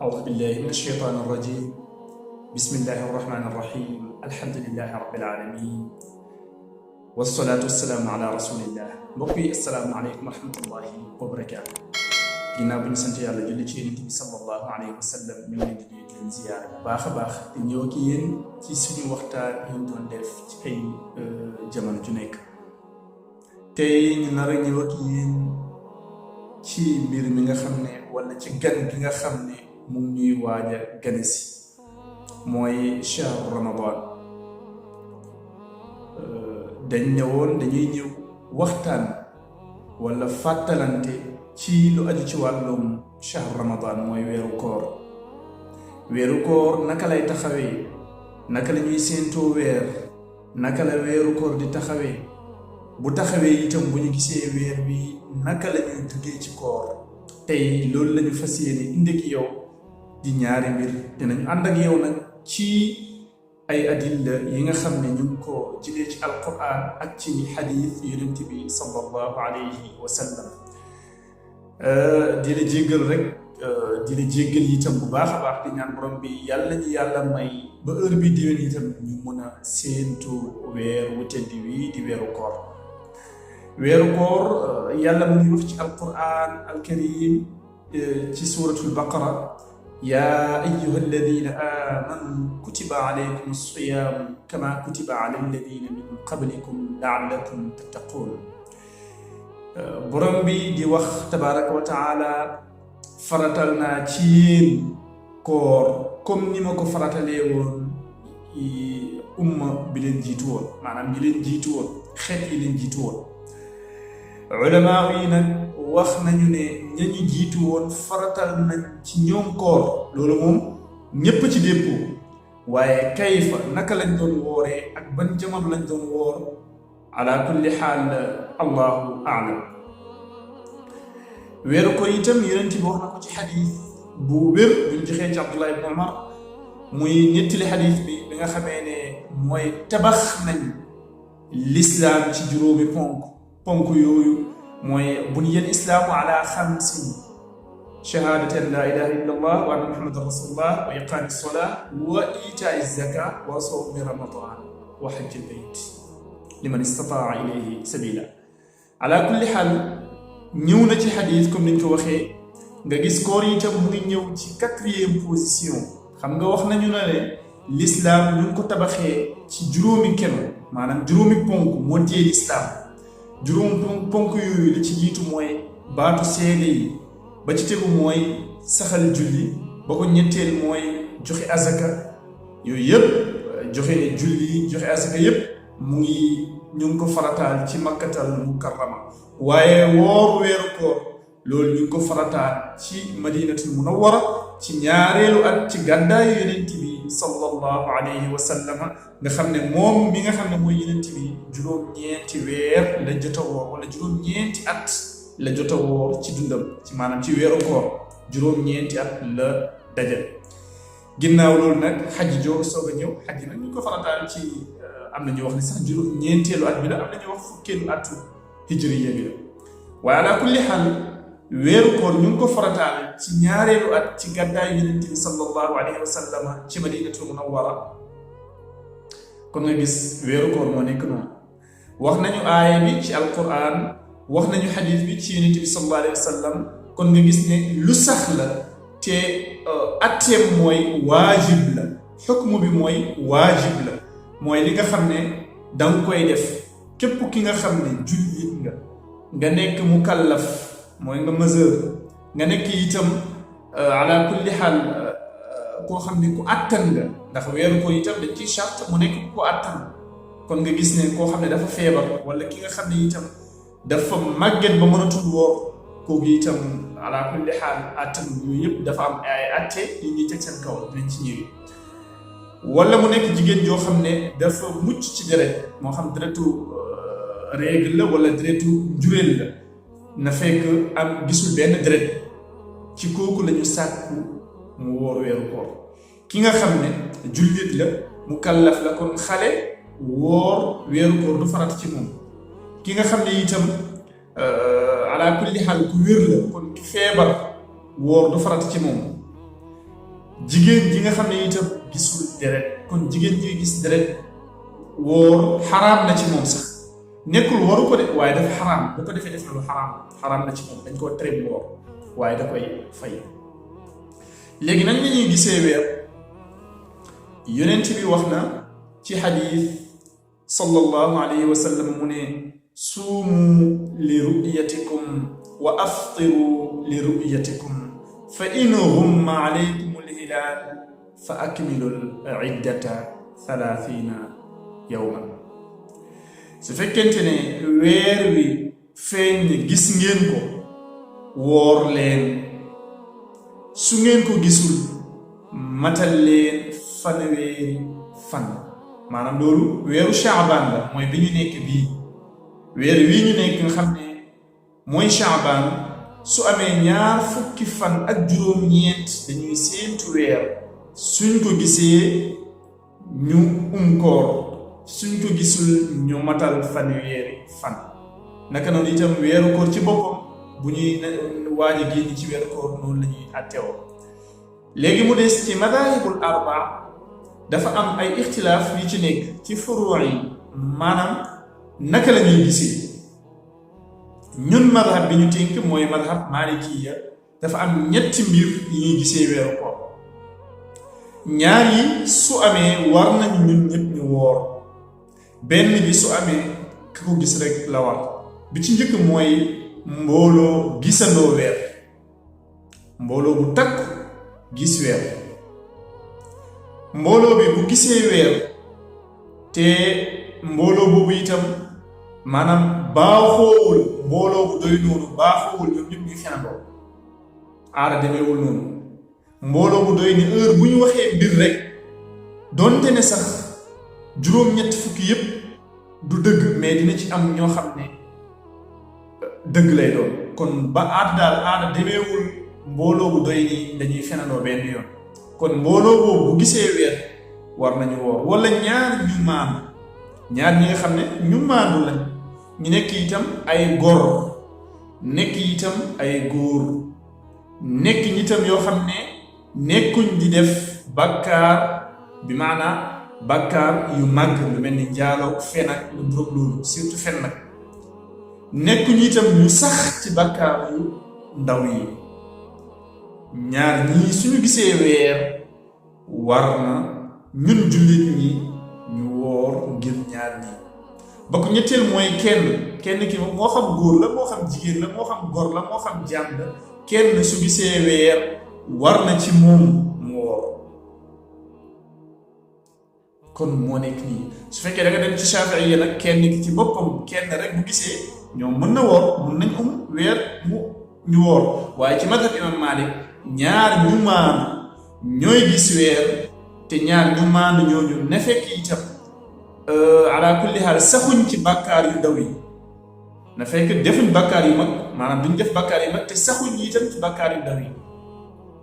أعوذ بالله من الشيطان الرجيم بسم الله الرحمن الرحيم الحمد لله رب العالمين والصلاة والسلام على رسول الله mbokk السلام عليكم ورحمة الله وبركاته ginnaaw bi ñu sant yàlla julli ci yonent bi sallallahu alayhi wa sallam ñu ngi leen di nuyu di leen ziyaare bu baax a baax di ñëw ak yéen ci suñu waxtaan yi ñu doon def ci ay jamono ju nekk tey ñu nar a ñëw ak yéen ci mbir mi nga xam ne wala ci gan gi nga xam ne mu ngi ñuy waaj a gane si mooy shahru ramadan dañ ñëwoon dañuy ñëw waxtaan wala fàttalante ci lu aju ci wàllum shahru ramadan mooy weeru koor naka lay taxawee naka la ñuy séentoo weer naka la weeru koor di taxawee bu taxawee itam bu ñu gisee weer bi naka la ñuy duggee ci koor tey loolu lañu fas yéene indi ak yow di ñaari mbir dinañu ànd ak yow nag ci ay adilla yi nga xam ne ñu ngi ko jëlee ci alquran ak ci xadiis yonent bi sallallahu alayhi wa sallam di la jéggal rek di la jéggal itam bu baax a baax di ñaan borom bi yàlla ñu yàlla may ba heure bi déwén itam ñu mën a séentu weer wu tedd wi di weeru koor yàlla mu ngi wax ci alquran alkarim ci suratul baqara yaa ayyuha alladina amanu kutiba alaykum alsiyaamu kama kutiba ala alladina min qablikum laallakum tattaqun borom bi di wax tabaraka wa taala faratal naa ci yéen koor comme ni ma ko faratalee woon umma bi leen jiitu woon maanaam ñi leen jiitu woon xeet yi leen jiitu woon ulamaa yi nag wax nañu ne ñañu jiitu woon faratal nañ ci ñoom koor loolu moom ñépp ci déppoo waaye kayfa naka lañ doon wooree ak ban jamono lañ doon woor ala kulli xaal allahu aalam weeru ko itam yonent bi wax na ko ci xadiis bu wér buñ joxee ci Abdullah ibn Umar muy ñettali xadiis bi nga xamee ne mooy tabax nañ lislaam ci juróomi ponk yooyu mooy buniyal islaamu ala xamsin shahaadati an laa ilaha illa allah wa anna muhammadan rasulullah wa iqaami sola wa itaai zaka wa sawmi ramadan wa hajji bayt liman istataa ilayhi sabila ala kulli xaal ñëw na ci xadis comme niñ ko waxee nga gis koor yi itam mu ngi ñëw ci 4e position xam nga wax nañu ne l'islam ñu ngi ko tabaxee ci juróomi kenn maanaam juróomi ponk moo téye l'islam juróom ponk yooyu li ci jiitu mooy baatu seede yi ba ci tegu mooy saxal julli ba ko ñetteel mooy joxe azaka yooyu yëpp joxe julli joxe azaka yëpp mu ngi ñu ngi ko farataal ci makkatal mukarrama waaye woor weeru koor loolu ñu ngi ko farataal ci madinatul munawwara ci ñaareelu at ci gàddaayu yonent bi sallallahu alayhi wa sallam nga xam ne moom mi nga xam ne mooy yonent bi juróom-ñeenti weer la jot a woor wala juróom-ñeenti at la jot a woor ci dundam ci maanaam ci weeru koor juróom-ñeenti at la dajal ginnaaw loolu nag xaj joo soog a ñëw xaj nag ñu ko farataal ci am na ñu wax ne sax juróom-ñeenteelu at bi la am na ñu wax fukkeelu atu hijriya bi la waaye ala kulli xaal weeru koor ñu ngi ko farataal ci ñaareelu at ci gàddaayu yonent bi sallallahu alayhi wa sallam ci madinatul munawwara kon nga gis weeru koor moo nekk noonu wax nañu aaya bi ci alquran wax nañu xadiis bi ci yonent bi sallallahu alayhi wa sallam kon nga gis ne lu sax la te atteem mooy waajib la xukmu bi mooy waajib la mooy li nga xam ne danga koy def képp ki nga xam ne jullit nga nekk mukallaf mooy nga majeur nga nekk itam ala kulli xaal koo xam ne ku attan nga ndax weeru ko itam dañ ciy charte mu nekk ku attan kon nga gis ne koo xam ne dafa feebar wala ki nga xam ne itam dafa màgget ba mënatul woor kooku itam ala kulli xaal attan yooyu yëpp dafa am ay atte yu ñuy teg seen kaw dinañ ci ñëwee wala mu nekk jigéen joo xam ne dafa mucc ci deret moo xam deretu règle la wala deretu njureel la na fekk am gisul benn deret ci kooku lañu sàkku mu woor weeru koor ki nga xam ne jullit la mu kallaf la kon xale woor weeru koor du farat ci moom ki nga xam ne itam ala kulli xaal ku wér la kon ki feebar woor du farat ci moom jigéen ji nga xam ne itam gisul deret kon jigéen ji gis deret woor xaraam na ci moom sax nekkul waru ko de waaye dafa xaraam bu ko defee def na lu xaraam na ci moom dañ koo tere mu woor waaye da koy fay. léegi nañ la ñuy gisee weer yonent bi wax na ci xadiis sallallahu alayhi wa sallam mu ne suumu li ru'yatikum wa aftiru li ru'yatikum fa in ghumma alaykum al-hilaal fa akmilu al-iddata 30 yawman. su fekkente ne weer wi feeñ ne gis ngeen ko woor leen su ngeen ko gisul matal leen fanweeri fan. maanaam loolu weeru Shaabaan la mooy bi ñu nekk bii weer wii ñu nekk nga xam ne mooy Shaabaan su amee 20 fan ak juróom-ñeent dañuy séentu weer suñ ko gisee ñu koor suñ ko gisul ñu matal fanweeri fan. naka noonu itam weeru koor ci boppam bu ñuy waaj a génn ci weeru koor noonu la ñuy àtteewoo. léegi mu des ci madaahibul arbaa dafa am ay ixtilaaf yu ci nekk ci furuu yi maanaam naka la ñuy gisee. ñun madhab bi ñu tënk mooy madhab maalikiya dafa am ñetti mbir yi ñuy gisee weeru koor. ñaar yi su amee war nañu ñun ñëpp ñu woor benn bi su amee ka ko gis rek la war. bi ci njëkk mooy mbooloo gisandoo weer mbooloo bu takk gis weer. mbooloo bi bu gisee weer te mbooloo boobu itam maanaam baaxoowul mbooloo bu doy noonu baaxoowul ñoom ñëpp ñuy fenandoo aada demeewul noonu. mbooloo bu doy ni heure bu ñu waxee mbir rek donte ne sax juróom-ñetti fukki yëpp du dëgg mais dina ci am ñoo xam ne dëgg lay doon. kon ba aada demeewul mbooloo bu doy ni dañuy fenandoo benn yoon. kon mbooloo boobu bu gisee weer war nañu woor wala ñaar ñi nga xam ne ñu maandu lañ ñu nekk itam ay gor nekk itam ay góor nekk itam yoo xam ne nekkuñ di def bakkaar bi maanaa bakkaar yu màgg lu mel ni njaaloo fen ak lu droog loolu surtout fen nag nekkuñ itam ñu sax ci bakkaar yu ndaw yi. ñaar ñii suñu gisee weer war na ñun jullit ñi ñu woor ngir ñaar ñi. ba ko ñetteel mooy kenn ki moo xam góor la moo xam jigéen la moo xam gor la moo xam jaam la kenn su gisee weer war na ci moom mu woor. kon moo nekk nii su fekkee da nga dem ci Shaafi'i yi nag kenn ki ci boppam kenn rek bu gisee ñoom mën na woor mën nañ weer ñu woor. waaye ci madhab imam Malik ñaar ñu maandu ñooy gis weer te ñaar ñu maandu ñooñu ne fekk itam ala kulli haal saxuñ ci bàkkaar yu ndaw yi na fekk defuñ bàkkaar yu mag maanaam duñ def bàkkaar yu mag te saxuñ itam ci bàkkaar yu ndaw yi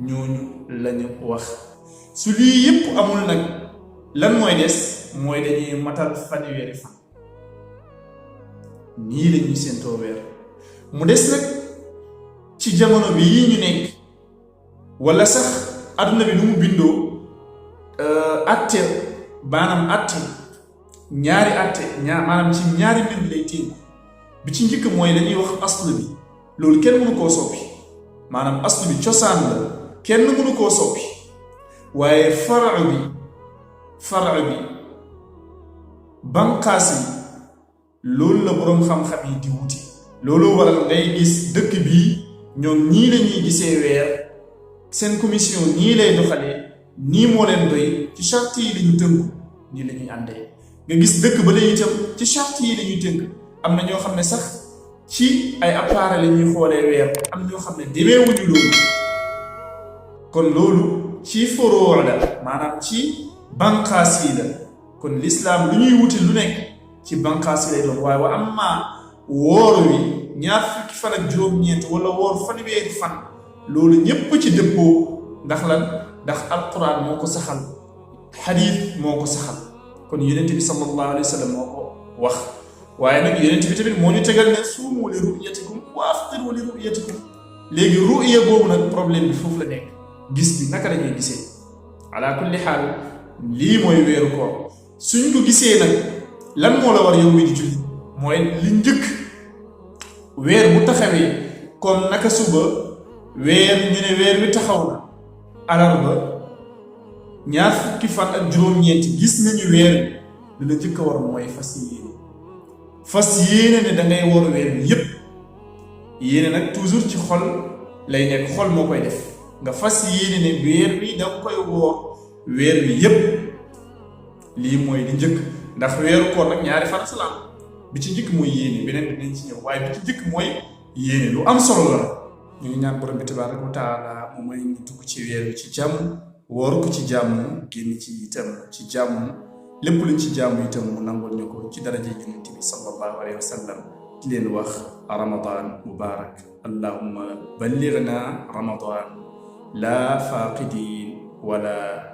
ñooñu lañu wax. su lii yëpp amul nag lan mooy des mooy dañuy matal fanweeri fan nii lañuy séentoo weer. mu des nag ci jamono bi yi ñu nekk wala sax adduna bi nu mu bindoo atte maanaam ci ñaari mbir lay ténku. bi ci njëkk mooy dañuy wax aslu bi loolu kenn mënu koo soppi maanaam aslu bi cosaan la kenn mënu koo soppi waaye fara bi banqaas yi loolu la boroom xam-xam yi di wuti. loolu waral ngay gis dëkk bii ñoom ñii lañuy gisee weer seen commission nii lay doxalee nii moo leen doy ci charte yi lañu tënku nii la ñuy àndee. nga gis dëkk ba lay itam ci charte yi lañuy tënk. am na ñoo xam ne sax ci ay appareil la ñuy xoolee weer am ñoo xam ne demeewuñu loolu. kon loolu ci furuu la maanaam ci banqaas yi la. kon lislaam lu ñuy wuti lu nekk ci banqaas yi lay doon waaye wa amma woor wi 20 fan ak juróom-ñeent wala woor fanweeri fan loolu ñépp ci dëppoo ndax lan ndax alquran moo ko saxal xadiis moo ko saxal kon yonent bi sallallahu alayhi wa sallam moo ko wax. waaye nag yonent bi tamit moo ñu tegal ne suumu li ru'yatikum wa aftiru li ru'yatikum. léegi ru'ya boobu nag problème bi foofu la nekk gis bi naka la ñuy gisee ala kulli xaal lii mooy weeru koor suñ ko gisee nag lan moo la war yow mi di julli mooy li njëkk weer bu taxawee comme naka suba weer ñu ne weer wi taxaw na alarba ñaar fukki fan ak juróom-ñeenti gis nañu weer wi li la njëkk a war mooy fas yéene ne da ngay woor weer wi yépp yéene nag toujours ci xol lay nekk xol moo koy def nga fas yéene ne weer wi da nga koy woor weer wi yépp lii mooy li njëkk ndax weeru koor nag ñaari fan salaam bi ci njëkk mooy yéene beneen bi dinañ ci ñëw waaye bi ci njëkk mooy yéene lu am solo la ñu ngi ñaan borom bi tabaaraka wa taala mu may ñu dugg ci weer wi ci jàmm woor ko ci jàmm génn ci itam ci jàmm lépp luñ ci jàmm itam mu nangul ñu ko ci daraja yonent bi sallallahu alayhi wa sallam di leen wax ramadan mubarak allahumma ballighna ramadan la faqidin wala